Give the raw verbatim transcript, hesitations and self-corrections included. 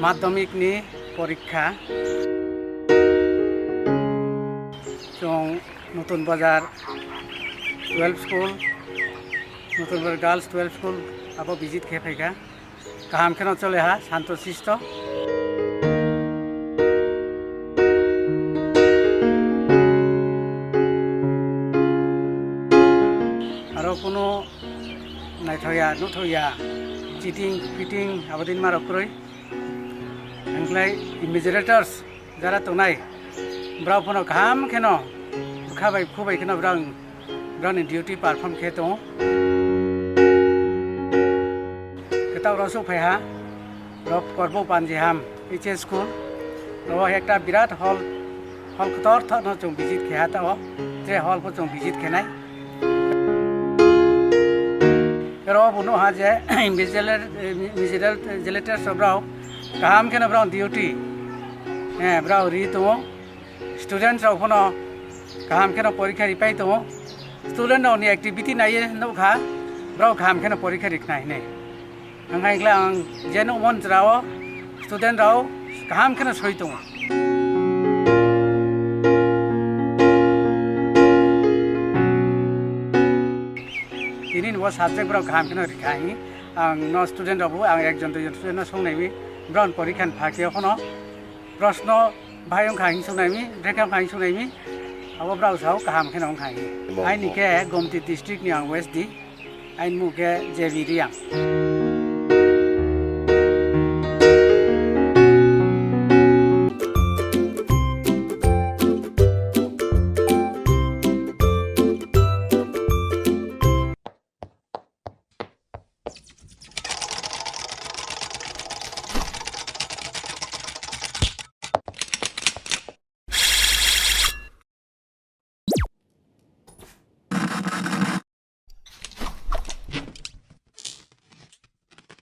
Madhyamik ni porikha. Chwng Nutun Bazar twelve school, Nutun Bazar Girls twelve school abo visit khe phaikha. Kaham kheno chole ha, santo sisto. Aro kuno naithoya, nuthoya, cheating, fitting, abodin marok kroi. Angklai invigilators jara tongnai, brao phano kaham kheno bwkha bai bukhu bai kheno brao, brao ni duty perform khe tongo. Kwtal rosuk phai ha, rok Korbo Panjiham H S school, ro ekta birat hall, hall kotor thokno chwng visit khe ha tao, tre hall pho chwng visit khe nai. Ero bo nuha je invigilator, invigilator rok brao kaham kheno brao duty, eh, brao ri tongo. Student rok phano kaham kheno porikha ripai tongo. Student rok ni activity naiye nukha, brao kaham kheno porikha rikhnai hinwi. Hwnkhai khlai ang je nukmon jora o student rok kaham kheno soi tongo. Tini ni bo subject borok kaham kheno rikha hinwi ang no student rok bo ang ekjon duijon student no songnai mi borok ni porikha ni pha khe phano proshno bahai wngkha hinwi songnai mi, brekhe wngkha hinwi songnai mi, abo borok sao kaham kheno wngkha hinwi. Bo, aini bo. Khe Gomti district ni ang West di, aini mung khe J B Riang.